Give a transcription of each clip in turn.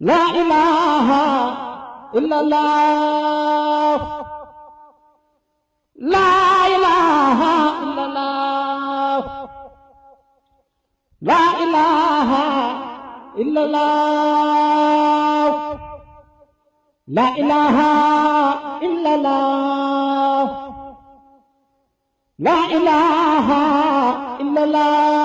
لا إله إلا الله لا إله إلا الله لا إله إلا الله لا إله إلا الله لا إله إلا الله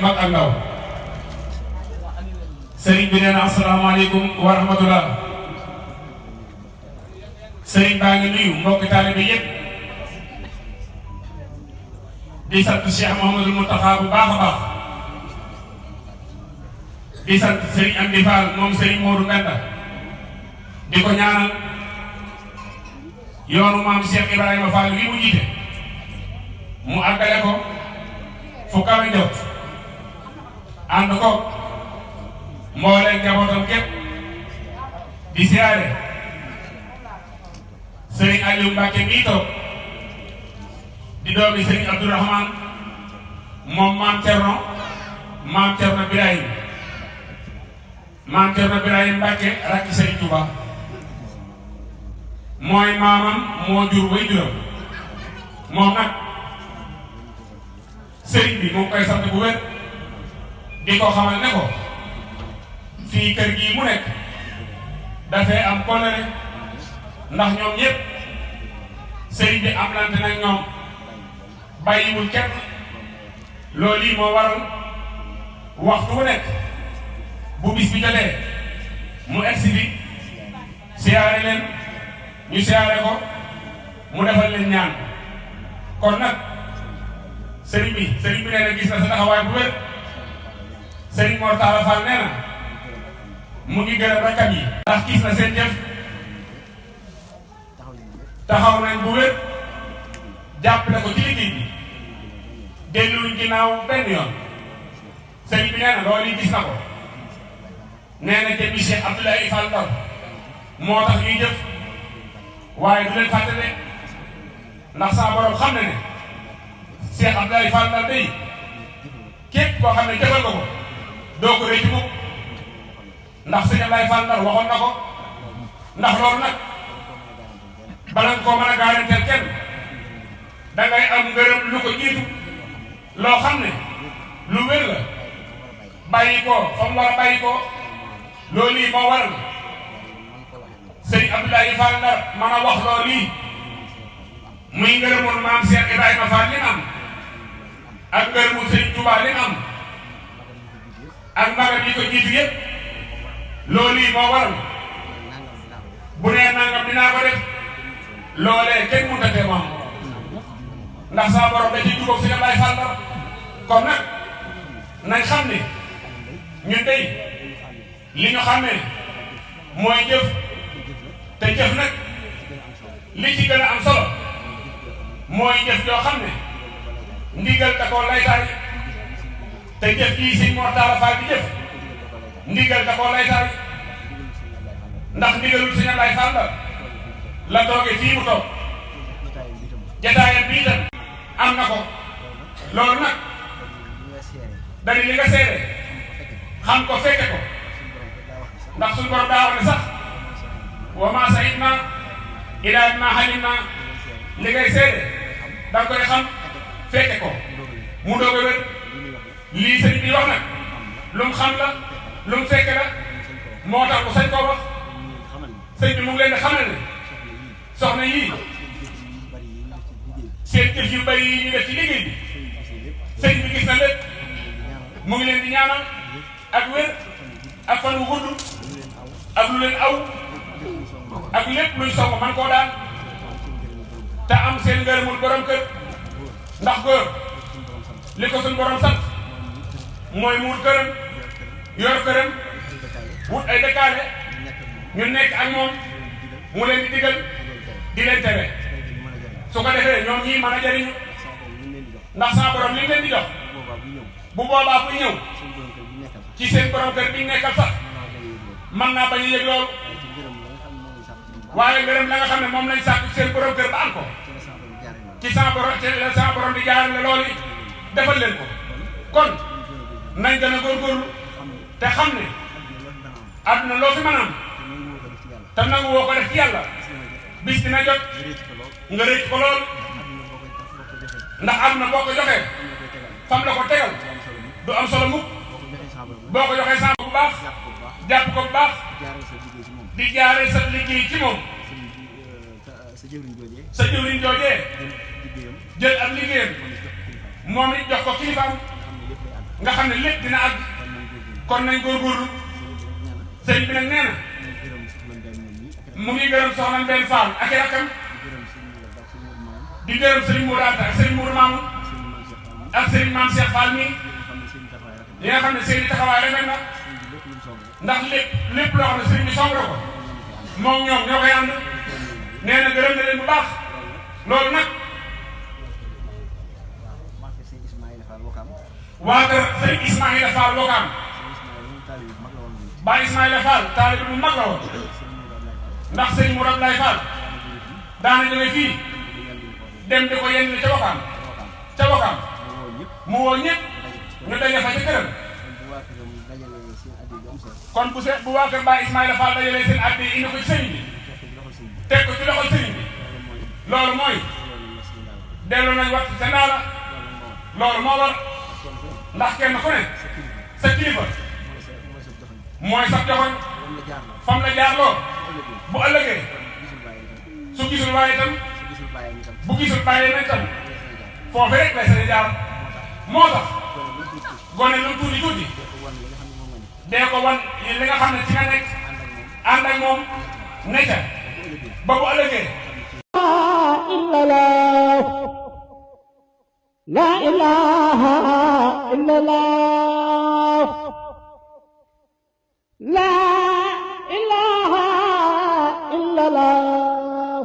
mag ak ndaw sëriñ bi nee na asalaamaaleykum wa rahmatullah sëriñ baa ngi nuyu mbokki taalibe yépp di sant Cheikh Mouhamadul Mountakha bu baax a baax di sant sëriñ Amdi Fall moom sëriñ Modou Mbenda di ko ñaanal yoonu maam Cheikh Ibrahima Fall wi mu jiite mu àggale ko fu kawe njot ànd ko mbooleem njabootam képp di siyaare sëriñ Aliou Mbacke mii toog di doomi sëriñ Abdourahman moom maam Cerno Birahim Mbacke rakki sëriñ Touba mooy maamam moo jur way juram moom nag sëriñ bi mu ngi koy sant bu wér di ko xamal ne ko fii kër gii mu nekk dafay am kóllëre ndax ñoom ñëpp sëriñ bi am lante nag ñoom bàyyiwul kenn loolu yi moo waral waxtu bu nekk bu bis bi jotee mu egsi bi siyaare leen ñu siyaare ko mu defal leen ñaan kon nag sëriñ bi nee na gis na sa taxawaay bu wér sëriñ Mor Talla Fall nee na mu ngi gërëm rakkam yi ndax gis na seen jëf taxaw nañ bu wér jàppale ko ci liggéey bi delluwuñ ginnaaw benn yoon sëriñ bi nee na loolu yi gis na ko nee na jëmmi Cheikh Abdoulaye Fall Ndar moo tax ñuy jëf waaye du leen fàtte de ndax saa borom xam ne ne Cheikh Abdoulaye Fall Ndar day képp koo xam ne jëfal nga ko doo ko rëcc mukk ndax sëñ Abdoulaye Fall Ndar waxoon na ko ndax loolu nag bala nga koo mën a gaaranteel kenn da ngay am ngërëm lu ko jiitu loo xam ne lu wér la bàyyi ko fa mu war a bàyyi ko loolu yi moo waral sëñ Abdoulaye Fall Ndar mën a wax loolu yi muy ngërëmul maam Cheikh Ibrahima Fall li am ak ngërëmul sëñ Touba li am ak magal yi ko jiitu yëpp loolu yi moo waral bu nee nangam dinaa ko def loolee kenn mënut a tee moom ndax saa borom da ciy jubóog sëñ Abdoulaye Fall Ndar kon nag nañ xam ne ñun tey li ñu xamee mooy jëf te jëf nag li ci gën a am solo mooy jëf joo xam ne ndigal da koo laytaay te jëf jii sëñ Mor Talla Fall bi jëf ndigal da koo laytaay ndax ndigalul sëñ Abdoulaye Fall Ndar la toogee fii mu toog jataayam bii tam am na ko loolu nag dari li nga seede xam ko fekke ko ndax suñu borom daa wax ne sax wa ma sayidna ila ma halimna li ngay seede da nga koy xam fekke ko mu doog a wér lii sëñ bi wax nag lu mu xam la lu mu fekke la moo tax bu sañ koo wax sëñ bi mu ngi leen di xamal ne soxna yii seen jëf yu bari yi ñu def ci liggéey bi sëñ bi gis na lépp mu ngi leen di ñaanal ak wér ak fan wu gudd ak lu leen aw ak lépp luy song man koo daan te am seen ngërëmul borom kër ndax góor li ko suñ borom sant mooy mu wut këram yor këram wut ay dëkkaale ñu nekk ak moom mu leen di digal di leen tere su ko defee ñoom ñii mën a jariñu ndax sama borom li mu leen di jox bu boobaa ku ñëw ci seen borom kër bi nekkal sax mën naa bañ a yëg loolu waaye ngërëm la nga xam ne moom lañ sàkk seen borom kër ba am ko ci sama borom di jaarale loolu yi defal leen ko kon nañ gën a góorgóorlu te xam ne àdduna loo fi mën a am te nangu woo ko def ci yàlla bis dina jot nga rëcc ko lool ndax àdduna boo ko joxee fam la ko tegal du am solo mukk boo ko joxee sàmm bu baax jàpp ko bu baax di jaaree sa liggéey ci moom sa jëwriñ joojee jël ab liggéeyam moom it jox ko kilifaam nga xam ne lépp dina àgg kon nañ góorgóorlu sëñ bi nag nee na mu ngi gërëm soxna Mbène Fall ak i rakkam di gërëm sëriñ Mourou Anta ak sëriñ Mourou Mamoun ak sëriñ Mame Cheikh Fall mi li nga xam ne seen i taxawaay rafet na ndax lépp loo xam ne sëriñ bi song ko moom ñoom ñoo koy ànd nee na gërëm na leen bu baax loolu nag waa kër sëriñ Ismaïla Fall Wokam ba Ismaïla Fall taalibe bu mag la woon ndax sëriñ Mourou Abdoulaye Fall daana jóge fii dem di ko yenn ca Wokam mu woo ñëpp ñu daje fa ci këram kon bu waa kër ba Ismaïla Fall dajalee seen addi indi ko ci sëriñ bi teg ko ci loxol sëriñ bi loolu mooy delloo nañ wax sa ndaala loolu moo war ndax kenn ku ne sa kilifa mooy sa joxoñ fam la jaarloo bu ëllëgee su gisul waaye itam bu gisul bàyyee nañ tam foofu rek lay seen jaar moo tax gone lu tuuti tuuti dee ko wan li nga xam ne ci nga nekk ànd ak moom ne ca ba bu ëllëgee la ilaha illallah la ilaha illallah